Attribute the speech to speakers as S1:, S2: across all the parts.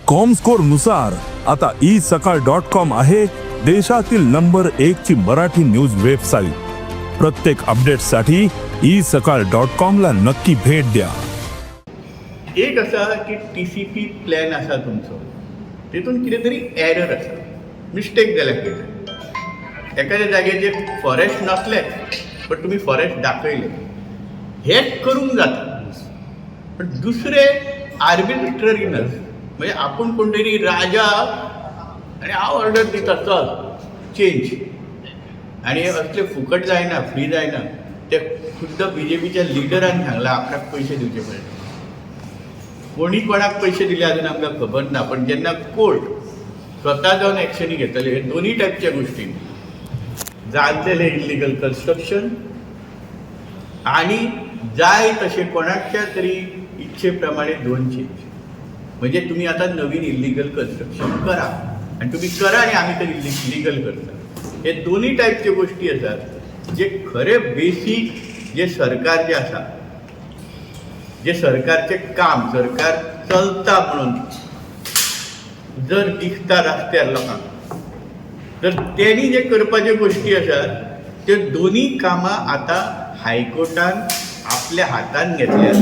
S1: Comscore नुसार आता E सकाळ डॉट कॉम आहे देशातील नंबर एक ची मराठी न्यूज वेबसाईट. प्रत्येक अपडेटसाठी ई सकाळ डॉट कॉम ला नक्की भेट द्या.
S2: एक आसा की टीसीपी प्लॅन आसा तुमचो, तितून कितें तरी एरर आसा, मिस्टेक जाल्या खंय तरी. एखाद्या जाग्याचेर फॉरेस्ट नासलें बट तुमी फॉरेस्ट दाखयलें, हें करूंक जाता. पण दुसरें आर्बिट्ररीनस, म्हणजे आपूण कोण तरी राजा आनी हांव ऑर्डर दिता, चल चेंज. आनी हे असले फुकट जायना, फ्री जायना. ते खुद्द बीजेपीच्या लिडरान सांगलां, आपणाक पयशे दिवचे पडले. कोणी कोणाक पयशे दिले अजून आमकां खबर ना, पण जेन्ना कोर्ट स्वता जावन एक्शनी घेतले हे दोन्ही टायपच्या गोष्टी, जाल्लेले इल्लिगल कन्स्ट्रक्शन आणि जाय तशें कोणाच्या तरी इच्छे प्रमाणे झोन चेंज, म्हणजे तुम्ही आता नवीन इल्लिगल कन्स्ट्रक्शन करा आणि तुम्ही करा आणि आम्ही तरी लिगल करता. हे दोन्ही टायपच्यो गोष्टी आसात जे खरे बेसीक जे सरकार जे आसा, जे सरकारचें काम, सरकार चलता म्हणून जर दिसता रस्त्यार लोकांक, तर तेणी जे करपाच्यो गोश्टी आसात त्यो दोन्ही कामां आतां हायकोर्टान आपल्या हातान घेतल्यात.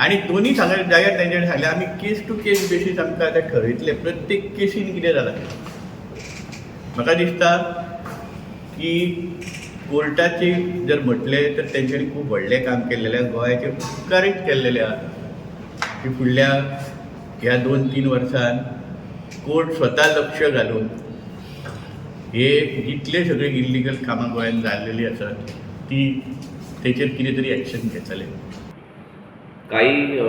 S2: आनी दोन्ही सांगले जाग्यार तेंच्यांनी सांगलें, आमी केस टू केस बेसीस आमकां आतां ठरयतले प्रत्येक केसीन कितें जालां. म्हाका दिसता की कोर्टाची जर म्हटलें तर तेंच्यांनी खूब व्हडलें काम केल्लेलें आसा, गोंयाचेर उपकारच केल्लेलें आसा की फुडल्या ह्या 2-3 वर्सान कोर्ट स्वता लक्ष घालून हे जितले सगळे इल्लिगल कामां गोंयांत जाल्लेली आसात ती तेचेर कितें तरी एक्शन घेतले.
S3: काही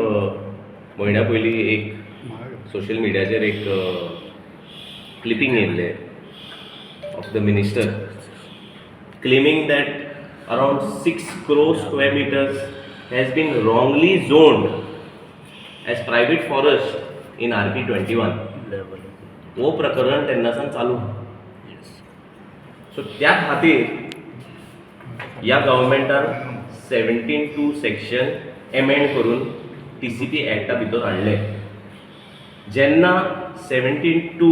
S3: म्हयन्या पयलीं एक सोशल मिडियाचेर एक क्लिपींग येयल्लें of the minister claiming that around 6 crore square meters has been wrongly zoned as private forest in RP 21. हो प्रकरण तेन्नासान चालू. सो त्या खातीर ह्या गव्हर्मेंटान 17(2) सेक्शन एमेंड करून टीसीपी एक्टा भितर हाडलें. जेन्ना 17(2)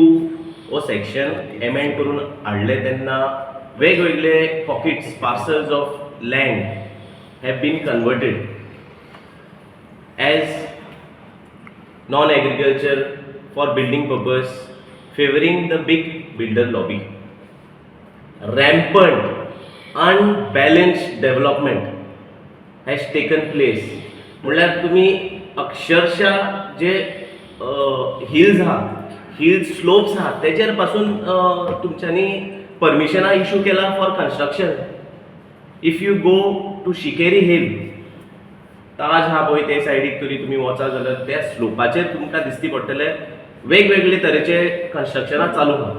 S3: हो सेक्शन एमेंड करून हाडलें तेन्ना वेगवेगळे pockets, parcels of land have been converted as non agriculture for building purpose, favouring the big builder lobby. Rampant unbalanced development has taken place. म्हणल्यार तुमी अक्षरशः जे हिल्स आहा, हिल्स स्लोप्स आहा, तेजेर पासून तुमच्यांनी परमिशनां इशू केला for construction. If you go to Shinkeri hill, Taj आहा पळय, ते सायडीक तरी तुमी वचात जाल्यार त्या स्लोपाचेर तुमकां दिसती पडटले वेगवेगळे तरेचे कन्स्ट्रक्शनां चालू आहा.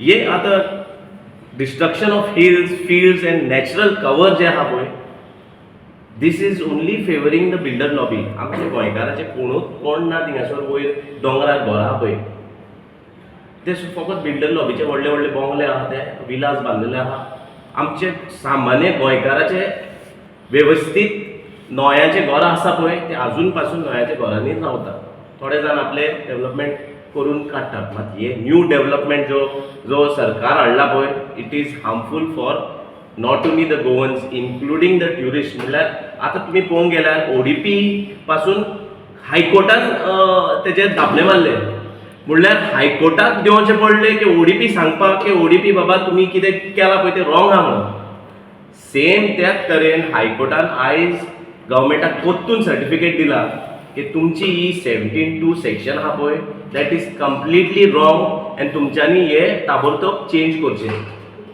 S3: हे आतां destruction of hills, fields and natural cover जे आहा पळय, this is only favouring the builder lobby. आमचे गोंयकाराचे कोणूच कोण ना थिंगासर वयर दोंगरार घरां आहा पळय, ते फकत बिल्डर लॉबीचे व्हडले व्हडले बंगले आहा, ते विलास बांदलेले आहा. आमचे सामान्य गोंयकाराचे वेवस्थीत नोयांचे घरां आसा पळय, ते आजून पासून नोयाच्या घरांनीच रावता. थोडे जाण आपले डेव्हलपमेंट करून काडटात. मात हे न्यू डेव्हलपमेंट जो जो सरकार हाडला पळय, it is harmful for not only the Goans, including the tourist. म्हणल्यार आतां तुमी पळोवंक गेल्यार ओडीपी पासून हायकोर्टान तेजेर धापले मारले. म्हणल्यार हायकोर्टाक देंवचें पडलें की ओडीपी सांगपाक की ओडीपी बाबा, तुमी कितें केलां पळय तें रॉंग आहा म्हणून. सेम त्याच तरेन हायकोर्टान आयज गव्हर्मेंटाक परतून सर्टिफिकेट दिला की तुमची ही 17(2) सेक्शन आहा पळय, that is completely wrong and तुमच्यांनी हे ताबडतोब चेंज करचें.